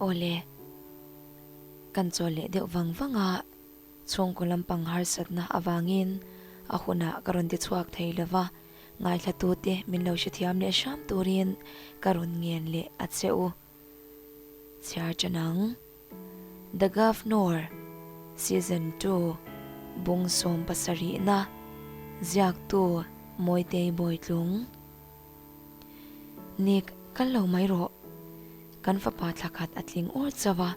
Awle, kan chawl leh deuh vang vang a, chhungkaw lampang harsatna avangin a hunah ka rawn ti chhuak thei lo va, ngaithlatute min lo hrethiam leh hram turin ka rawn ngen leh a che u. Chhiar ṭan ang. The Governor, Season ii, Bung 70na, Ziaktu Mawitei Bawitlung. Nick, kal lo mai rawh. Kan fapa thla khat a tling awr chauh a,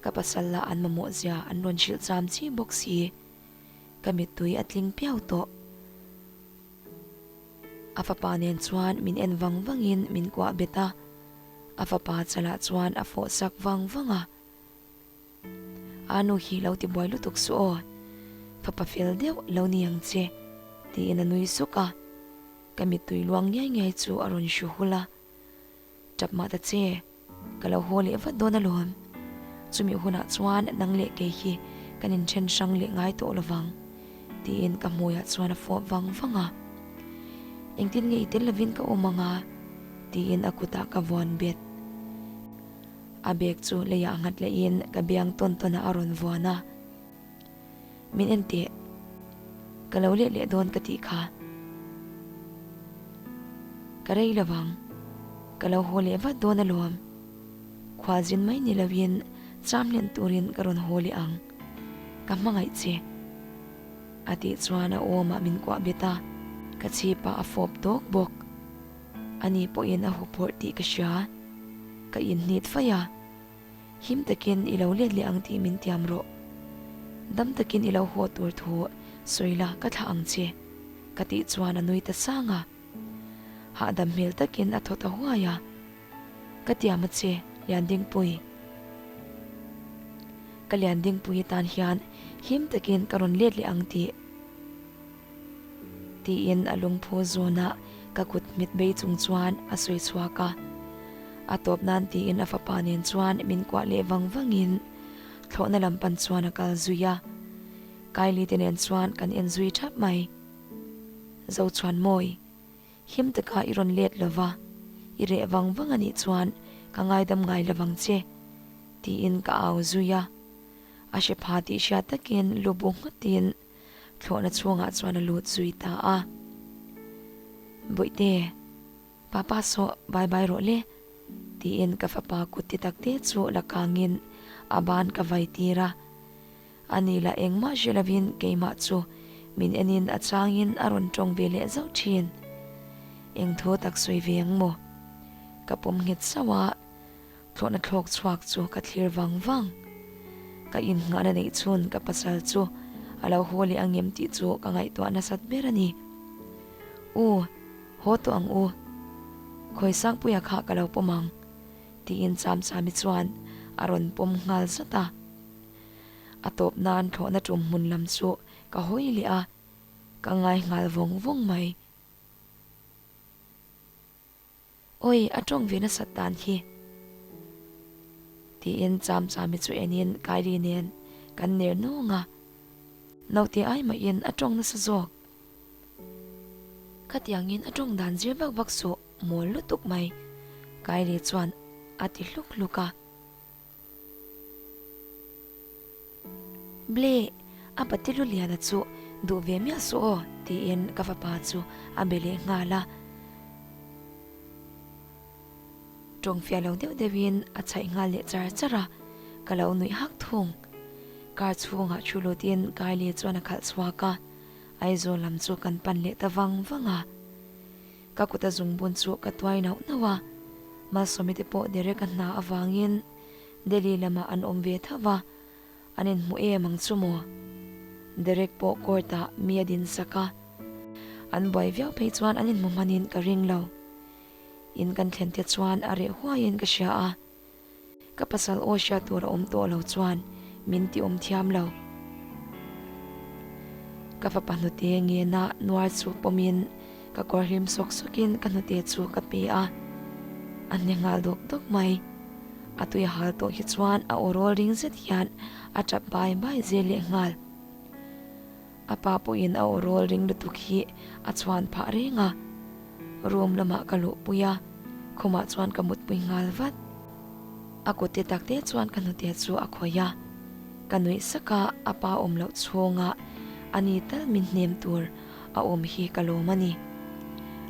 ka pasal lah an mamawh zia an rawn hrilh cham chi bawk si. Ka mittui a tling piau tawh. A fapa nen chuan min en vang vangin min kuah bet a, a fapa chalah chuan a fawh sak vang vang a. A nu hi lo ti buai lutuk suh aw, fapa fel deuh lo ni ang che, tiin a nui suk a. Ka mittui luang ngiai ngiai chu a rawn hru hul a. Tap mah ta che, ka lo haw leh vat dawn alawm. Chumi hunah chuan nang leh kei hi kan inthen hrang leh ngai tawh lovang, tiin ka hmuiah chuan a fawp vang vang a. Engtin nge i tel lovin ka awm ang a? tiin a kutah ka vuan bet. A bag chu leiah nghat lehin ka biang tawn tawnah a rawn vuan a. Min en teh, ka lo leh leh dawn ka tih kha. Ka rei lo vang, ka lo haw leh vat dawn alawm. Khualzin mai ni loin cham hlen turin ka rawn haw leh ang, ka hmangaih che. A tih chuan a awmah min kuah bet a, ka chhipah a fawp tawk bawk. Ani pawhin a huphurh tih ka hria, ka inhnit faih a. Him takin i lo let leh ang tih min tiam rawh. Dam takin i lo haw tur thu sawi la ka thlah ang che, ka tih chuan a nui ta sang a. Hahdam hmel takin a thaw ta huai a. Ka tiam a che, Liandingpui. Ka Liandingpui tan hian him takin ka rawn let leh ang tih. Tiin a lungphu zawnah ka kut hmet bei chung chuan a sawi chhuak a. A tawp nan tiin a fapa nen chuan min kuah leh vang vangin thlawhna lam pan chuan a kal zui a. Kylie te nen chuan kan en zui thap mai. Zochhuanmawi, him taka i rawn let lova, i reh vang vang a nih chuan ka ngaidam ngai lovang che, tiin ka au zui a. A hre pha tih hriat takin lu bu nghatin Thlawhna chhungah chuan a lut zui ta a. Bawihte, Papa saw bye bye rawh le, tiin ka fapa kut ti tak te chu la kangin a ban ka vai tir a. Ani lah engmah hre lovin keimah chu min enin a changin a rawn tawng ve leh zauh thin. Eng thu tak sawi ve ang maw? Ka pawm nghet sauh a. Thlawhna thlawk chhuak chu ka thlir vang vang. Ka innghahna neih chhun ka pasal chu a lo haw leh angem tih chu ka ngaihtuah nasat ber a ni. U, haw tawh ang u. Khawi Sangpuia kha ka lo pawm ang, tiin Chamchami chuan a rawn pawm nghal zat a. A tawp nan thlawhna tum hmun lam chu ka hawi leh a, ka ngai nghal vawng vawng mai. Awi, a tawng ve nasat dan hi. Tiin Chamchami chu enin Kylie nen kan ner nawng a. Naute ai mahin a tawng nasa zawk. Khatiangin a tawng dan zir vak vak suh mawl lutuk mai, Kylie chuan a ti hluk hluk a. Ble, a pati lu liana chu duh ve miah suh aw, tiin ka fapa chu a be leh nghal a. Tawng fiah lo deuh deuhin a chhaih nghal leh char char a, ka lo nuih hak thung. Car chhungah thu lutin Kylie chuan a khalh chhuak a, Aizawl lam chu kan pan leh ta vang vang a. Ka kut a zungbun chu ka tuai nauh nauh a, Malsawmi te pawh Derek a hna avangin Delhi lamah an awm ve tho va, an inhmu em ang chu maw? Derek pawh court ah mi a din sak a, an buai viau phei chuan an inhmu hmanin ka ring lo. In kan thlen te chuan a reh huaiin ka hria a, Ka pasal aw hriat tur a awm tawh lo chuan min ti awm thiam lo. Ka fapa hnute ngena nuar chu pawmin ka kawr hlim sawk sawkin ka hnute chu ka pe a, a hne nghal dawk dawk mai. A tui a hal tawh hi chuan a aw rawl ring zet hian a tap bai bai zel leh nghal. A pa pawhin a aw rawl ring lutuk hi a chhuan phah reng a. Room lamah ka luhpui a, khumah chuan ka mutpui nghal vat. A kut te tak te chuan ka hnute chu a khawih a, ka nuih sak a, a pa awm loh chhunga a ni tal min hnem tur a awm hi ka lawm a ni.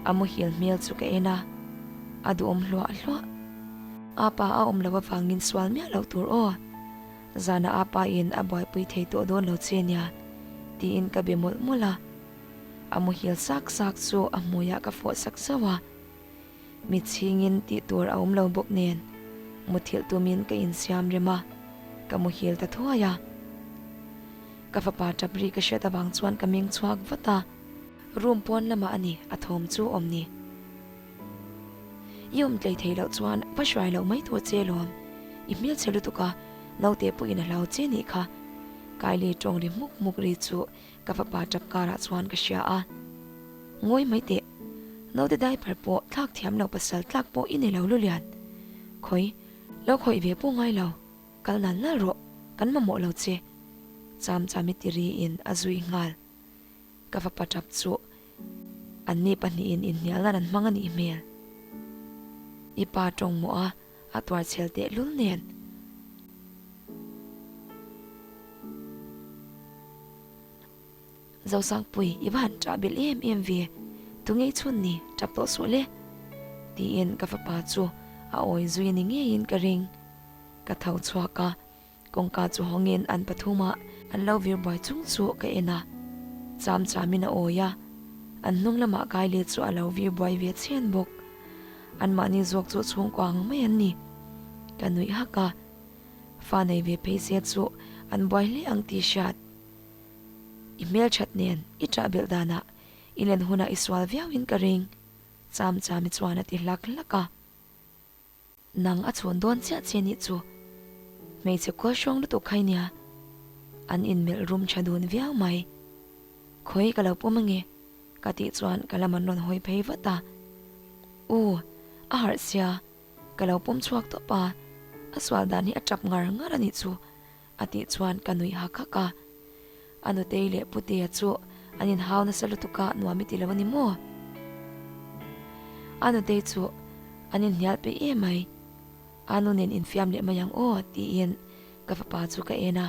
A muhil hmel chu ka en a, a duhawm hluah hluah. A pa a awm loh avangin sual miah loh tur aw. Zana a pa in a buaipui thei tawh dawn lo che nia tiin ka be mawlh mawlh a. A muhil sak sak chu a hmuiah ka fawh sak zauh a. Mi chhingin tih tur a awm lo bawk nen muthilh tumin ka insiam rem a, ka muhil ta thuai a. Ka fapa tap ri ka hriat avang chuan ka meng chhuak vat a, room pawn lamah a ni a thawm chu awm ni. I awm tlei thei loh chuan va hruai loh mai tur che lawm, i hmelchhe lutuk a, naute pawhin a hlau che nih kha. Kylie tawng ri hmuk hmuk ri chu Ka fapa tap karah chuan ka hria a, Ngawi mai teh, naute diaper pawh thlak thiam lo pasal tlak pawh i nei lo Lulian. Khawi, lo khawih ve pawh ngai lo, kal nal nal rawh, kan mamawh lo che. Cham cham i ti riin a zui nghal. Ka fapa tap chu anni pahnihin inhnial nan an hmang a nih hmel. I pa tawng mawh a, a tuar chhel teh lul nen. Zosangpui, i va han ṭah belh em em ve, tunge i chhun ni, ṭap tawh suh le? Tiin ka fapa chu a awi zui a ni ngeiin ka ring. Ka tho chhuak a, kawngka chu hawngin an pathumah an lo vir buai chung chu ka en a, cham chamin a awi a, an hnung lamah Kylie chu a lo vir buai ve chhen bawk. Anmahni zawk chu chhungkua ang mai an ni. Ka nuih hak a. Fa nei ve phei se chu an buai hle ang tih hriat. I hmelthat nen i ṭah belh danah i len hunah i sual viauin ka ring, Cham Chami chuan a ti hlak hlak a. Nang a chhawn dawn chiah che nih chu hmeichhe kual hrawng lutuk kha i nia. An inmelh rum tha dun viau mai. Khawi ka lo pawm ange ka tih chuan ka lam an rawn hawi phei vat a. U, a harh sia. Ka lo pawm chhuak tawp a, a sual dan hi a tap ngar ngar a nih chu a tih chuan ka nuih hak hak a. A nutei leh Putea chu an inhau nasa lutuk a nuam i ti lo a ni maw? A nutei chu an inhnial peih em mai. A nu nen infiam leh mai ang aw tiin ka fapa chu ka en a.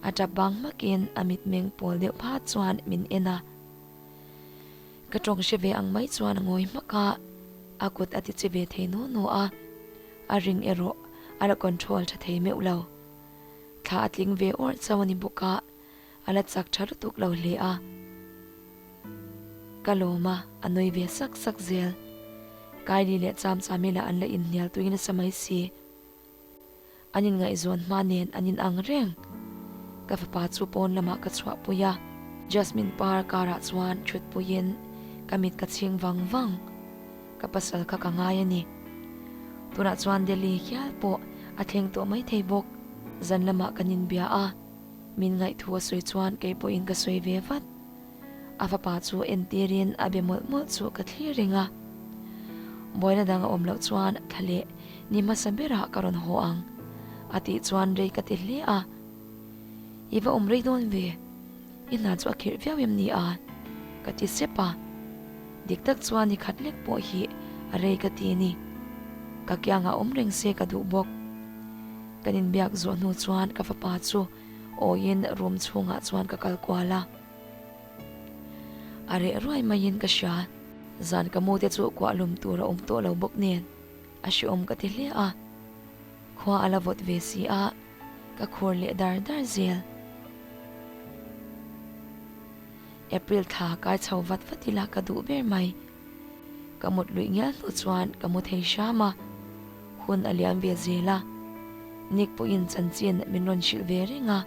A tap bang hmakin a mitmeng pawl deuh phat chuan min en a. Ka tawng hre ve ang mai chuan a ngawi hmak a, a kut a ti che ve thei naw naw a, a ring erawh a la control tha thei meuh lo. Thla a tling ve awrh chauh a ni bawk a, a la chak tha lutuk lo hle a. Ka lawm a, a nui ve sak sak zel. Kylie leh Chamchami lah an la inhnial tui nasa mai si. An inngaihzawn hma nen an inang reng. Ka fapa chu pawn lamah ka chhuahpui a, Jasmine par karah chuan thutpuiin ka mit ka chhing vang vang. Ka pasal kha ka ngai a ni. Tunah chuan Delhi hial pawh a thleng tawh maithei bawk. Zan lamah kan inbia a, min ngaihthu a sawi chuan kei pawhin ka sawi ve vat. A fapa chu entirin a be mawlh mawlh chu ka thlir reng a. Buaina dang a awm loh chuan thla leh ni hmasa berah ka rawn haw ang a tih chuan rei ka ti hle a. I va awm rei dawn ve, i hna chu a khirh viau em ni a? ka ti sep a. Dik tak chuan ni khat lek pawh hi a rei ka ti ni. Ka kiangah awm reng se ka duh bawk. Kan inbiak zawh hnu chuan ka fapa chu Awiin room chhungah chuan ka kal kual a, a reh ruai maiin ka hria. Zan ka mu te chu kuah lum tur a awm tawh lo bawk nen a hreawm ka ti hle a, khua a la vawt ve si a, ka khur leh dar dar zel. April thla kai chho vat vat ila ka duh ber mai. Ka mut luih ngial hnu chuan ka mu thei hram a, hun a liam ve zel a, Nick pawhin chanchin min rawn hrilh ve reng a,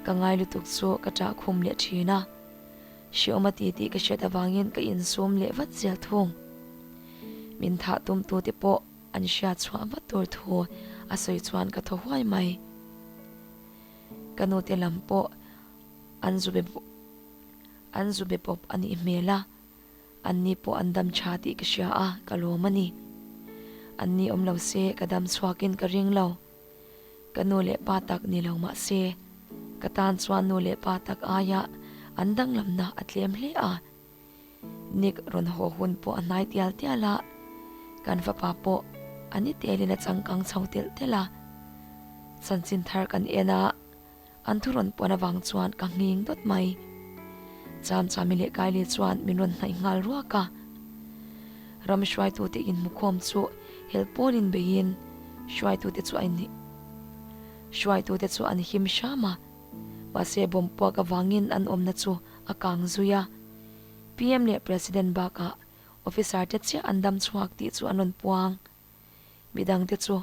ka ngai lutuk chu ka ṭah khum leh ṭhin a, hreawm a ti tih ka hriat avangin ka insum leh vat zel thung. Min thah tum tu te pawh an hriat chhuah vat tur thu a sawi chuan ka thaw huai mai. Ka nute lam pawh an zu be an zu be pawp a nih hmel a. Anni pawh an dam tha tih ka hria a, ka lawm a ni. Anni awm lo se ka dam chhuakin ka ring lo. Ka nu leh pa tak ni lo mah se, ka tan chuan nu leh pa tak aia an danglamna a tlem hle a. Nick rawn haw hun pawh a hnai tial tial a, kan fapa pawh. A ni telin a changkang chho telh telh a, chanchin thar kan en a, an thu rawn puan avang chuan ka nghing dawt mai. Chamchami leh Kylie chuan min rawn hnaih nghal ruak a. Ram hruaitute inhmukhawm chu hel pawlin beiin hruaitute chu a in hruaitute chu an him hram a, mahse bomb puak avangin an awmna chu a kang zui a. PM leh President bakah Officer te chiah an dam chhuak tih chu an rawn puang. Midang te chu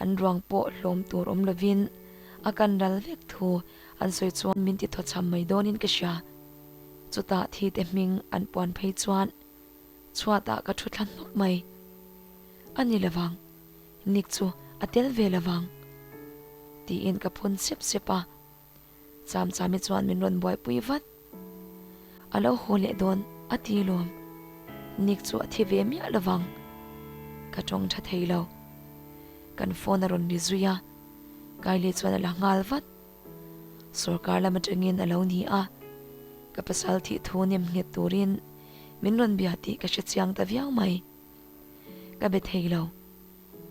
an ruang pawh hlawm tur awm lovin a kan ral vek thu an sawi chuan min ti thawchham mai dawnin ka hria. Chutah thi te hming an puan phei chuan chhuatah ka thu thla hnawk mai. A ni lovang, Nick chu a tel ve lovang tiin ka phun sep sep a. Chamchami chuan min rawn buaipui vat. A lo haw leh dawn a ti lawm. Nick chu a thi ve miah lovang. Ka tawng tha thei lo. Kan phone a rawn ri zui a, Kylie chuan a la nghal vat. Sorkar lam atangin a lo ni a, ka pasal thih thu nem nghet turin min rawn bia tih ka hre chiang ta viau mai. Ka be thei lo.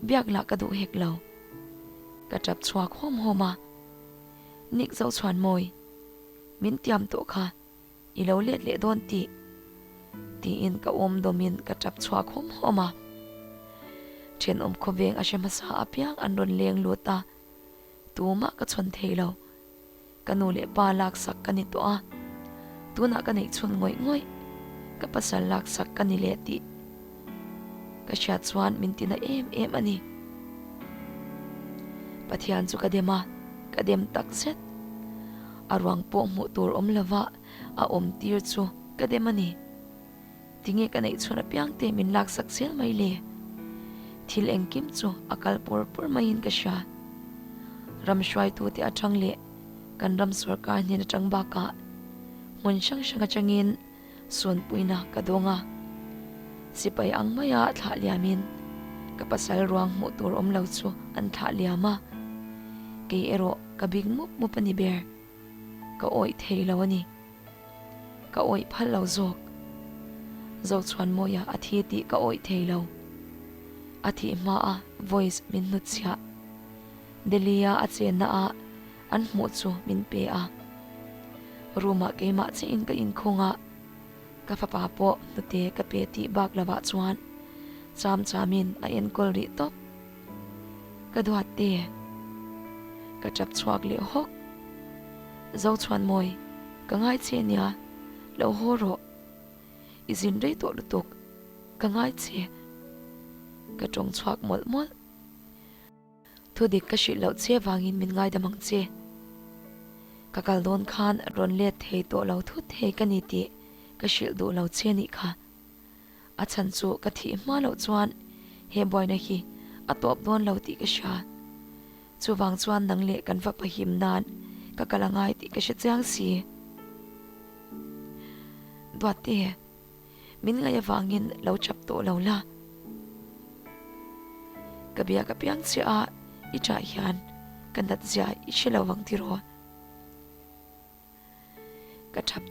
Biak lah ka duh hek lo. Ka tap chhuak huam huam a. Nick Zochhuan mawi, min tiam tawh kha i lo let leh dawn tih tiin ka awm dawmin ka tap chhuak huam huam a. Thenawm khawveng a hre hmasa apiang an rawn leng lut a, tumah ka chhawn thei lo. Ka nu leh pa laksak ka ni tawh a, tunah ka neih chhun ngawih ngawih, ka pasal laksak ka ni leh tih ka hriat chuan min tina em em a ni. Pathian chu ka dem a, ka dem tak zet. A ruang pawh hmuh tur awm lova a awm tir chu ka dem a ni. Tinge ka neih chhun apiang te min laksak zel mai le? Thil engkim chu a kal pur pur maiin ka hria. Ram hruaitute atang leh kan ram sorkar hnen atang bakah hmun hrang hrang atangin sunpuina ka dawng a. Sipai ang maia thlah liamin ka pasal ruang hmuh tur awm lo chu an thlah liam a. Kei erawh ka bik mup mup a ni ber. Ka awih thei lo a ni. Ka awih phal lo zawk. Zochhuanmawia a thi tih ka awih thei lo. A thih hmaa voice min hnutchhiah. Delhi-a a chenna ah an hmuh chu min pe a. Room-ah keimah chiahin ka inkhung a, ka fapa pawh hnute ka pe tih bak lovah chuan cham chamin a enkawl rih tawp. Ka duat te. Ka tap chhuak leh hawk. Zochhuanmawi, ka ngai che nia, lo haw rawh. I zin rei tawh lutuk, ka ngai che. Ka tawng chhuak mawlh mawlh. Thudik ka hrilh loh che vangin min ngaidam ang che. Ka kal dawn khan rawn let thei tawh lo thut thei ka ni tih ka hrilh duh lo che nih kha. A chhan chu ka thih hma loh chuan he buaina hi a tawp dawn lo tih ka hria. Chuvang chuan nang leh kan va pahim nan ka kal a ngai tih ka hre chiang si. Duatte, min ngaih avangin lo chap tawh lo la. Ka biak apiang che a i ṭah hian ka nat zia i hre lo vang tiraw? Ka ṭap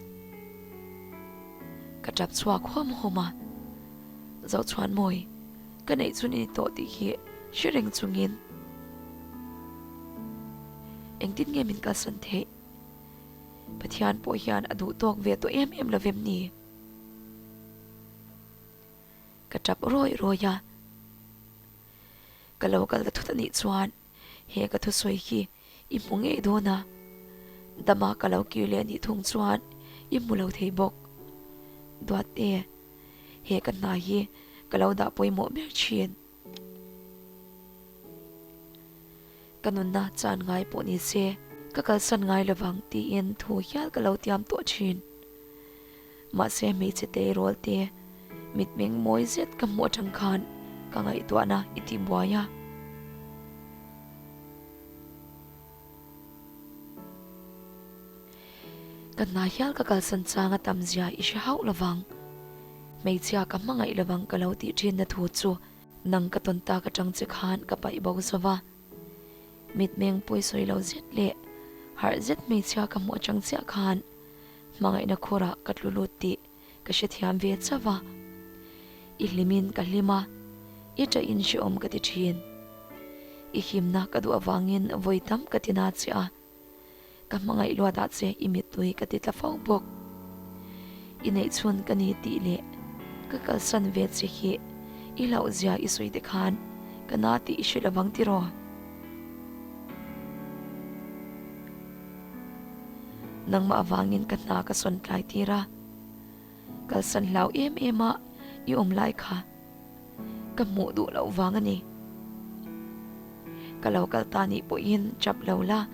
ka ṭap chhuak huam huam a, Zochhuan mawi ka neih chun i ni tawh tih hi hre reng chungin engtin nge min kalsan theih? Pathian pawh hian a duh tawk ve tawh em em lovem ni? Ka ṭap rawih rawih a, ka lo kal ta thut anih chuan he ka thusawi hi I hmu ngei dawn a, dama ka lo kir leh anih thung chuan i hmu lo thei bawk. Duatte, he ka hna hi ka lo dah pawimawh ber thin. Ka nunna chan ngai pawh ni se ka kalsan ngai lovang tiin thu hial ka lo tiam tawh thin. Mahse hmeichhe tleirawl te mitmeng mawi zet ka hmuh atang khan ka ngaihtuahna i ti buai a. Ka hna hial ka kalsan chang a tam zia i hre hauh lovang. Hmeichhia ka hmangaih lovang ka lo tih thinna thu chu nang ka tawn tak atang che khan ka paih bo zo va. Mitmeng pawisawi lo zet leh harh zet hmeichhia ka hmuh atang chiah khan hmangaihna khurah ka tlu lut tih ka hrethiam ve chauh a. I hlimin ka hlim a. I ṭah in hrehawm ka ti ṭhin. I himna ka duh avangin vawi tam ka ti na che a. Ka hmangaih luatah che i mittui ka ti tla fo bawk. I neihchhun ka ni tih leh ka kalsan ve che hi i hlauhzia i sawi te khan ka na tih i hre lovang tiraw? Nangmah avangin ka hna ka sawn tlai tir a, kalsan hlau em em a i awm lai kha ka hmuh duh loh vang a ni. Ka lo kal ta nih pawhin chap lo la,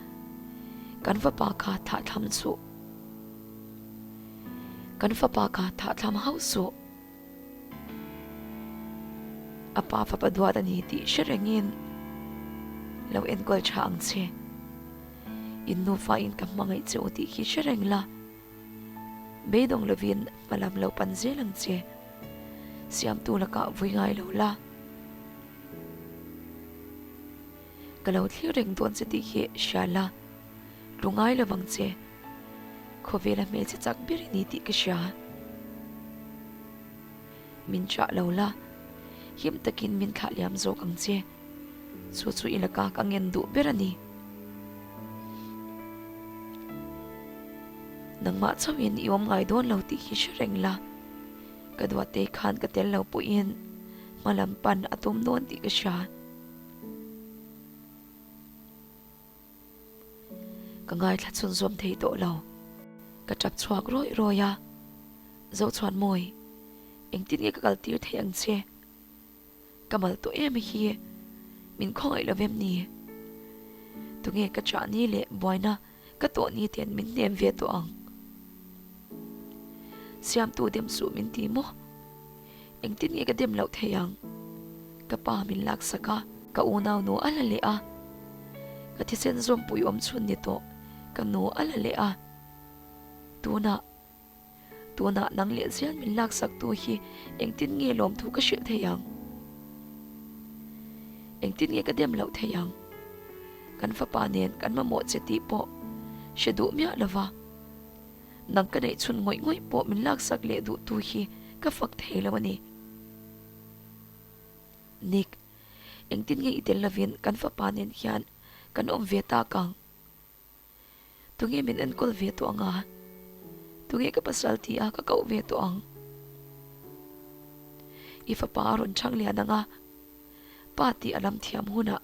kan fapa kha thah thlam suh. Kan fapa kha thah thlam hauh suh. A pa fapa duat a ni tih hre rengin lo enkawl tha ang che. In nufa in ka hmangaih che u tih khi hre reng la. Beidawng lovin hma lam lo pan zel ang che. Siamtu lakah vui ngai lo la. Ka lo thlir reng dawn che tih hi hria la. Lu ngai lo vang che. Khawvela hmeichhe chak ber i ni tih ka hria. Min chah lo la, him takin min thlah liam zawk ang che. Chu chu i laka ka ngen duh ber a ni. Nangmah chauhin i awm ngai dawn lo tih hi hre reng la. Ka duatei khan ka tel lo pawhin hma lam pan a tum dawn tih ka hria. Ka ngaithla chhunzawm thei tawh lo. Ka tap chhuak rawih rawih a, Zochhuanmawi, engtin nge ka kal tir thei ang che? Ka mal tawh em hi, min khawngaih lo vem ni? Tunge ka chah ni leh buaina ka tawh ni ten min hnem ve tawh ang? Siamtu dem suh min ti maw? Engtin nge ka dem loh thei ang? Ka pa min laksak a, ka unau nu a la leh a. Ka thisen zawmpui awm chhun ni tawh, ka nu a la leh a. Tunah, tunah nang leh zel min laksak tu hi engtin nge lawmthu ka hrilh thei ang? Engtin nge ka dem loh thei ang? Kan fapa nen kan mamawh che tih pawh hre duh miah lova. Nang ka neih chhun ngawih ngawih pawh min laksak leh duh tu hi ka fak thei lo a ni. Nick, engtin nge i tel lovin kan fapa nen hian kan awm ve tak ang? Tunge min enkawl ve tawh ang a? Tunge ka pasal ti a ka koh ve tawh ang? I fapa a rawn chhang lian ang a, pa tih a lam thiam hunah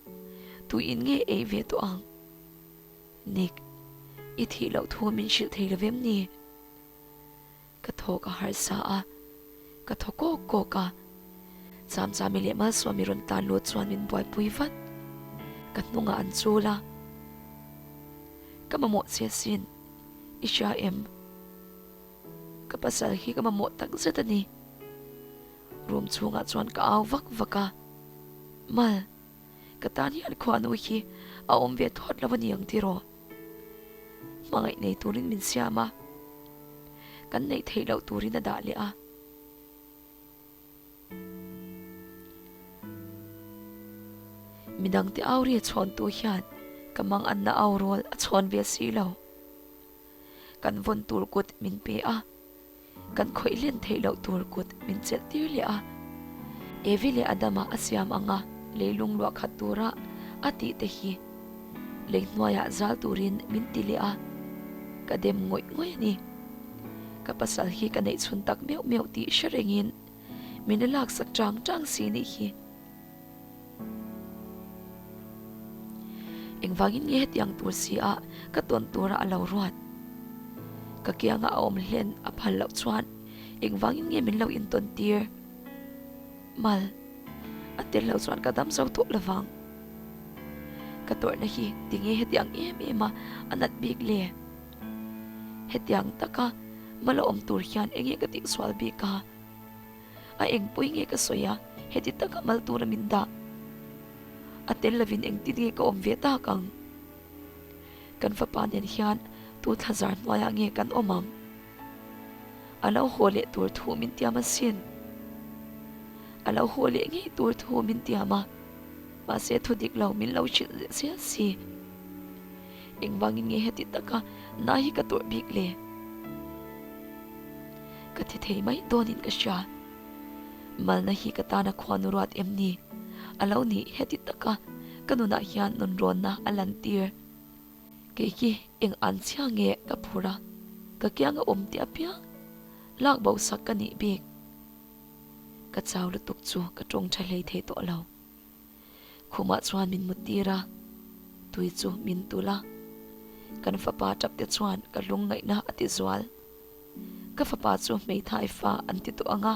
tuin nge ei ve tawh ang? Nick, i thih loh thu min hrilh thei lo vem ni? Ka thaw ka harsa a, ka thaw kawk kawk a. Chamchami leh Malsawmi rawn tlan lut chuan min buaipui vat. Ka hnungah an chul a. Ka mamawh che asin, i hria em? Ka pasal hi ka mamawh tak zet a ni. Room chhungah chuan ka au vak vak a. Mal. Ka tan hian khuanu hi a awm ve thawt lo a ni ang tiraw? Hmangaih nei turin min siam a, kan neih theih loh turin a dah leh a. Midangte au ri a chhawntu hian ka manganna au rawl a chhawn ve si lo. Kan vawn tur kut min pe a. Kan khawih len theih loh tur kut min chelh tir leh a. Evi leh Adama a siam anga leilung luah khat tura a tih te hi lei hnuaiah zal turin min ti leh a, ka dem ngawih ngawih a ni. Ka pasal hi ka neih chhun tak meuh meuh tih hre rengin min la laksak chang chang si nih hi. Engvangin nge hetiang tur si a ka tawn tura a lo ruat? Ka kianga a awm hlen a phal loh chuan engvangin nge min lo intawn tir? Mal, a tel loh chuan ka dam zo tawh lovang. Ka tawrhna hi tinge hetiang em em a a nat bik le? Hetiang taka mal a awm tur hian enge ka tihsual bik a? A engpui nge ka sawi a, heti taka mal tura min dah. A tel lovin engtin nge ka awm ve tak ang? Kan fapa nen hian tu thlazar hnuaiah nge kan awm ang? A lo haw leh tur thu min tiam asin. A lo haw leh ngei tur thu min tiam a, mahse thu dik lo min lo hrilh leh zel si. Engvangin nge heti taka na hi ka tawrh bik le? Ka thi thei mai dawnin ka hria. Malna hi ka tana khuanu ruat em ni? A lo nih heti taka ka nunah hian nunrawnna a lantir. Kei hi eng an chhia nge ka phur a, ka kianga awm tih apiang lak bo sak ka nih bik. Ka chau lutuk chu ka tawng tha hlei thei tawh lo. Khumah chuan min mut tir a, tui chu min tul a. Kan fapa tap te chuan ka lungngaihna a ti zual. Ka fapa chu hmeithai fa an ti tawh ang a,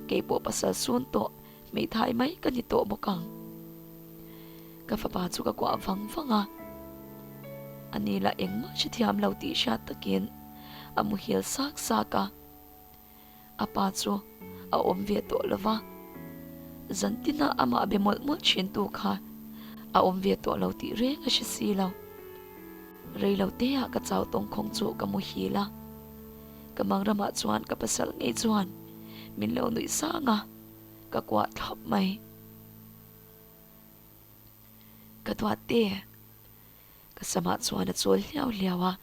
kei pawh pasal sun tawh hmeithai mai ka ni tawh bawk ang. Ka fapa chu ka kuah vang vang a, ani lah engmah hrethiam lo tih hriat takin a muhil sak sak a. A pa chu a awm ve tawh lo va, zan tina amah be mawlh mawlh thin tu kha a awm ve tawh lo tih reng a hre si lo. Rei lo te ah ka chau tawngkhawng chu ka muhil a, ka mang ramah chuan ka pasal ngei chuan min lo nuih sang a, ka kuah thlawp mai. Ka duat te, ka samah chuan a chawl hliau hliau a.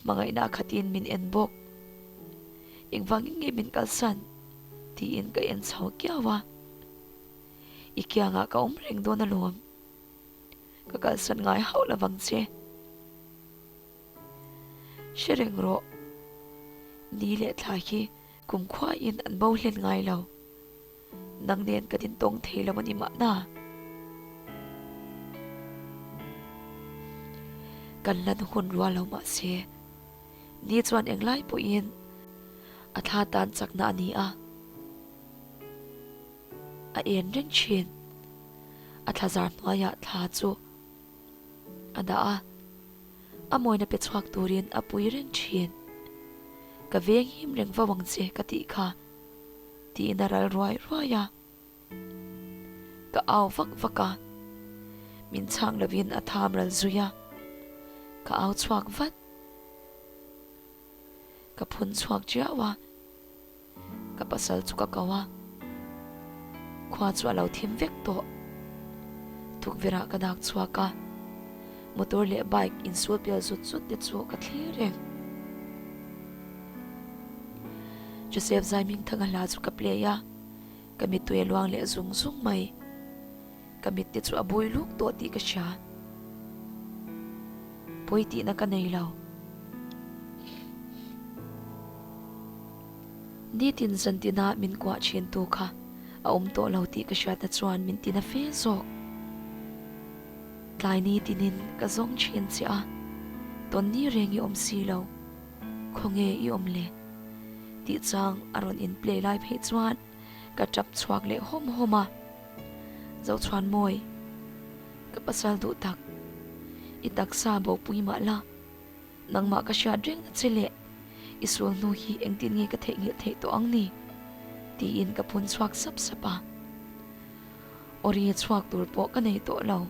Hmangaihna a khatin min en bawk. Engvangin nge min kalsan? tiin ka en chho kiau a. I kiangah ka awm reng dawn alawm. Ka kalsan ngai hauh lo vang che. Hre reng rawh. Ni leh thla hi kumkhuain an bo hlen ngai lo. Nang nen kan intawng thei lo a ni mahna. Kan lan hun rual lo mah se, ni chuan englai pawhin a thla tan chakna a ni a, a en reng thin. A thla zar hnuaiah thla chu a dah a, a mawina pe chhuak turin a pui reng thin. Ka veng him reng vau ang che ka tih kha. Tiin a ral ruai ruai a, ka au vak vak a, min chhang lovin a tham ral zui a, ka au chhuak vat. Ka phun chhuak chiau a, ka pasal chu ka ko a, khua chu a lo thim vek tawh. Tukverh ah ka dak chhuak a, motor leh bike insul pial zut zut te chu ka thlir reng. Joseph Zaimingthanga hla chu ka play a, ka mittui a luang leh zung zung mai. Ka mit te chu a bui luk tawh tih ka hria. Pawi tihna ka nei lo. Nitin zantina min kuah thin tu kha a awm tawh lo tih ka hriatna chuan min tina fe zawk. Tlai nitinin ka zawng thin che a, tawnni reng i awm si lo. Khawnge i awm le? Tih chang a rawn in play lai phei chuan ka tap chhuak leh hawm hawm a. Zochhuanmawi, ka pasal duh tak, i taksa bopui mah la, nangmah ka hriat reng na che leh i sul hnu hi engtin nge ka theihnghilh theih tawh ang ni? Tiin ka phun chhuak sap sap a. Awri chhuak tur pawh ka nei tawh lo.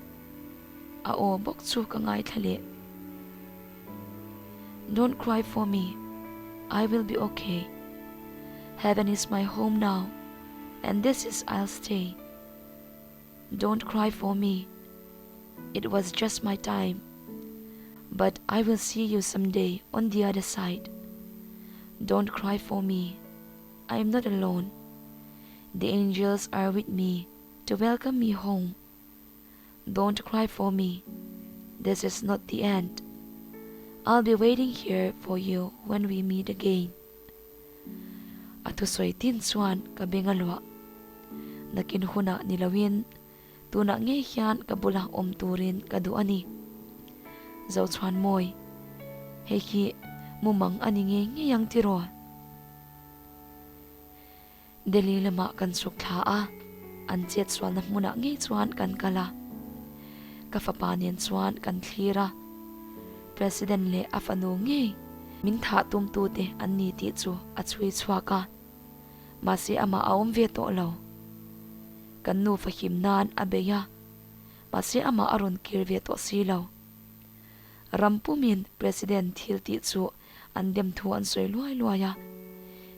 A aw bawk chu ka ngaithla leh. Don't cry for me, I will be okay. Heaven is my home now and this is I'll stay. Don't cry for me, it was just my time but I will see you someday on the other side. Don't cry for me, I am not alone. The angels are with me to welcome me home. Don't cry for me, this is not the end. I'll be waiting here for you when we meet again. A thusawi tin chuan ka beng a luah. Nakin hunah ni loin tunah ngei hian ka bulah awm turin ka duh a ni. Zochhuanmawi, hei hi mumang a ni ngei ngei ang tiraw? Delhi lamah kan chhuk thla a, an chet sualna hmunah ngei chuan kan kal a. Ka fapa nen chuan kan thlir a, President leh a fanu ngei min thah tumtute an ni tih chu a chhui chhuak a, mahse amah a awm ve tawh lo. Kan nufa him nan a bei a, mahse amah a rawn kir ve tawh si lo. Ram pumin President thil tih chu An dem thu an sawi luai luai a,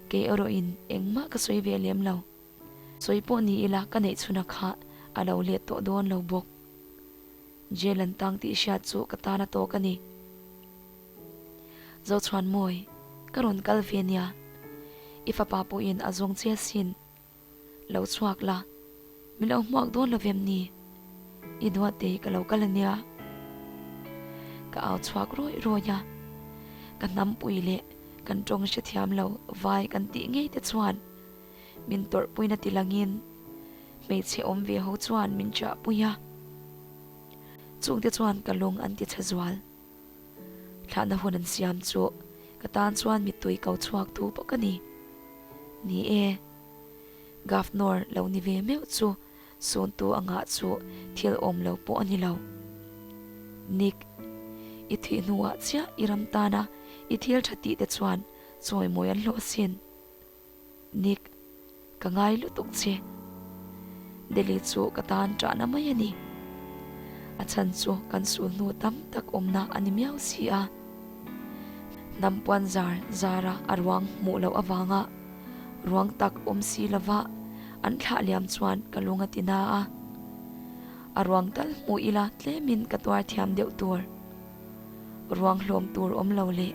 kei erawhin engmah ka sawi ve lem lo. Sawi pawh ni ila ka neih chhuna kha a lo let tawh dawn lo bawk. Jail an tang tih hriat chu ka tan a tawk a ni. Zochhuanmawi, ka rawn kal ve nia, i fapa pawhin a zawng che asin. Lo chhuak la. Min lo hmuak dawn lo vem ni? I duatei ka lo kal ania. Ka au chhuak rawih rawih a, ka hnampui leh kan tawng hrethiam lo vai kan tih ngei te chuan min tawrhpuina ti langin hmeichhe awm ve ho chuan min chahpui a. Chungte chuan ka lung an ti chhe zual. Thlahna hun an siam chu ka tan chuan mittui ko chhuak tu bawk a ni. Ni e, Governor lo ni ve meuh chu Suntu a ngah chu thil awm lo pawh a ni lo. Nick, i thih hnuah chiah i ram tana i thil tha tih te chuan chawimawi an hlawh asin. Nick, ka ngai lutuk che. Delhi chu ka tan ṭahna mai a ni. A chhan chu kan sul hnu tam tak awmna a ni miau si a. Hnam puan zar zara a ruang hmuh loh avanga ruang tak awm si lova an thlah liam chuan ka lung a ti na a. A ruang tal hmuh ila tlemin ka tuar thiam deuh tur. Ruang hlawm tur awm lo leh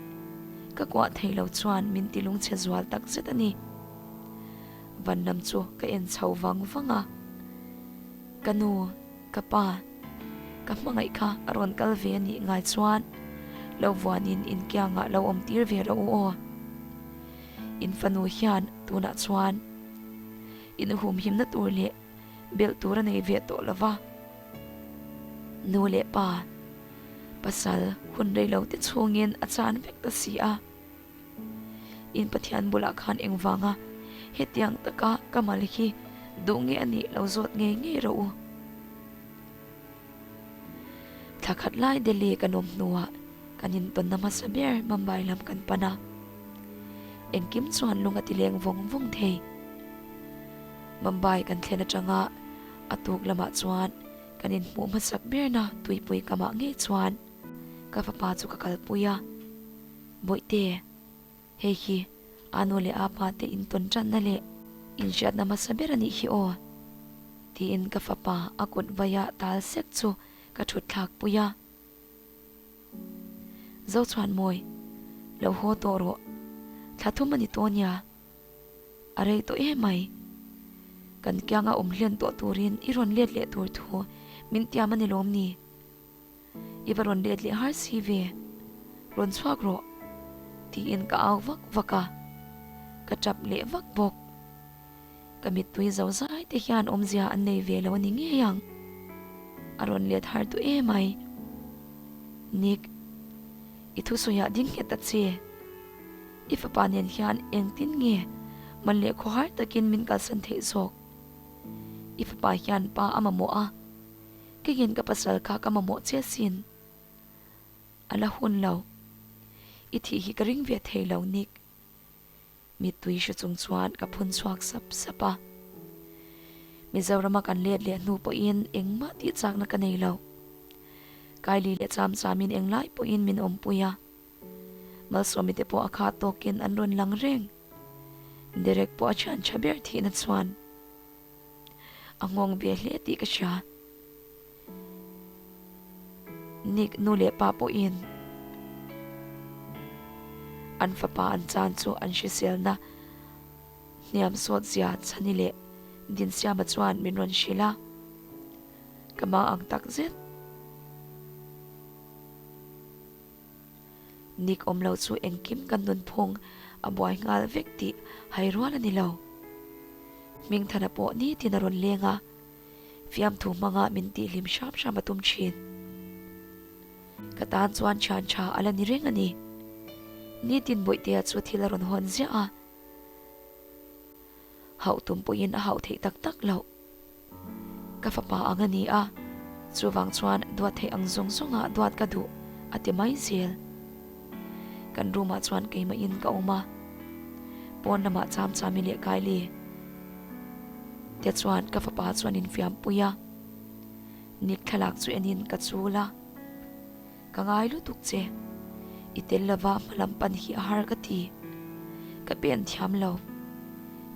ka kuah thei lo chuan min ti lungchhe zual tak zet a ni. Van lam chu ka en chho vang vang a. Ka nu, ka pa, ka hmangaih kha a rawn kal ve a nih ngai chuan lo vuanin inkiangah lo awm tir ve rawh u aw. In fanu hian tunah chuan in humhimna tur leh belh tur a nei ve tawh lo va. Nu leh pa, pasal hun rei lo te chhungin a chan vek ta si a. In Pathian bulah khan engvanga hetiang taka ka mal hi duh nge a nih lo zawt ngei ngei rawh u. Thla khat lai Delhi kan awm hnuah kan intawnna hmasa ber Mumbai lam kan pan a. Engkim chuan lung a ti leng vawng vawng thei. Mumbai kan thlen atanga a tuk lamah chuan kan inhmuh hmasak berna tuipui kamah ngei chuan ka fapa chu ka kalpui a. Bawihte, hei hi a nu leh a pa te intawn tanna leh inhriatna hmasa ber a nih hi aw, tiin ka fapa a kut vaia tal sek chu ka thut thlak pui a. Zochhuanmawi, lo haw tawh rawh, thla thum a ni tawh nia, a rei tawh em mai. Kan kianga awm hlen tawh turin i rawn let leh tur thu min tiam a ni lawm ni? I va rawn let leh har si ve, rawn chhuak rawh, tiin ka au vak vak a, ka tap leh vak bawk. Ka mittui zo zai te hian awmzia an nei ve lo a ni ngei ang. A rawn let har duh em ai. Nick, i thusawiah ding nghet ta che. I fapa nen hian engtin nge man leh khawhar takin min kalsan theih zawk? I fapa hian pa a mamawh a, keiin ka pasal kha ka mamawh che asin. A la hun lo. I thih hi ka ring ve thei lo, Nick. Mittui hre chung chuan ka phun chhuak sap sap a. Mizorama kan let leh hnu pawhin engmah tih chakna ka nei lo. Kylie leh Cham Chamin englai pawhin min awmpui a. Malsawmi te pawh a kha tawkin an rawn lang reng. Derek pawh a thian tha ber thihna chuan a nghawng ve hle tih ka hria. Nick nu leh pa pawhin an fapa an chan chu an hriselna hniam sawt zia chhani leh Dinsiama chuan min rawn hrilh a, ka mang ang tak zet. Nick awm lo chu engkim kan nunphung a buai nghal vek tih hai rual a ni lo. Hmingthana pawh nitin a rawn leng a. Fiamthu hmanga min tihhlim hram hram a tum thin. Ka tan chuan thian tha a la ni reng a ni. Nitin Bawihtea chu thil a rawn hawn ziah a. Hauh tum pawhin a hauh theih tak tak loh. Ka fapa ang a ni a, chuvang chuan duat theih ang zawng zawngah duat ka duh a ti mai zel. Kan room ah chuan keimahin ka awm a, pawn lamah cham chami leh Kylie te chuan ka fapa chuan infiam pui a, Nick thlalak chu enin ka chul a, Ka ngai lutuk che, i tel lova hmalam pan hi a har ka ti, ka pen thiam lo,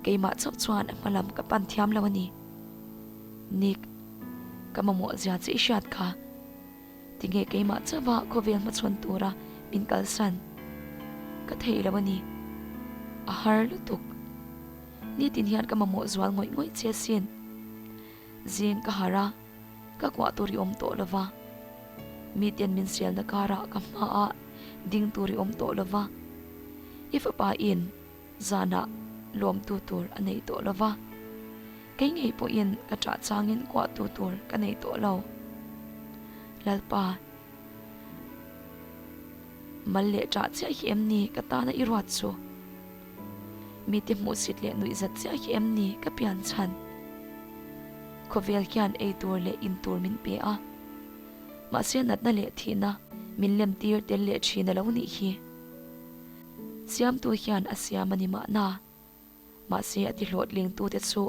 keimah chauh chuan hmalam ka pan thiam lo a ni. Nick, ka mamawh zia che i hriat kha. Tinge keimah chauha khawvel hmachhawn tura min kalsan ka thei lo a ni. A har lutuk. Nitin hian ka mamawh zual ngawih ngawih che asin. Zing ka harh a, ka kuah tur i awm tawh lo va. Miten min sialna karah ka hmaah ding tur i awm tawh lo va. I fapa in zanah lawmtu tur a nei tawh lo va. Kei ngei pawhin ka ṭah changin kuahtu tur ka nei tawh lo. Lalpa, mal leh ṭah chiah hi em ni ka tana i ruat chu? Mite hmuhsit leh nuihzat chiah hi em ni ka pian chhan? Khawvel hian ei tur leh in tur min pe a, mahse natna leh thihna min lem tir tel leh thin a lo nih hi. Siamtu hian a siam a ni mahna, mahse a ti hlawhtlingtute chu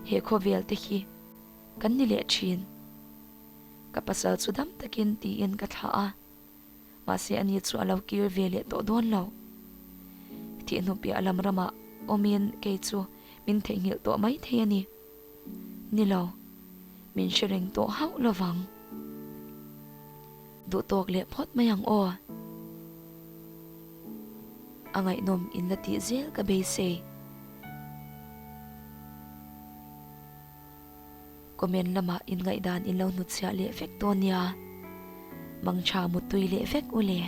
he khawvel te hi kan ni leh thin. Ka pasal chu dam takin tiin ka thlah a. Mahse ani chu a lo kir ve leh tawh dawn lo. Thih hnu piah lam ramah awmin kei chu min theihnghilh tawh mai thei a ni. Ni lo, min hre reng tawh hauh lo vang. Duh tawk leh phawt mai ang aw. A ngaihnawm in la tih zel ka beisei. Comment lamah in ngaihdan in lo hnutchhiah leh vek dawn nia. Mangtha muttui leh vek u le.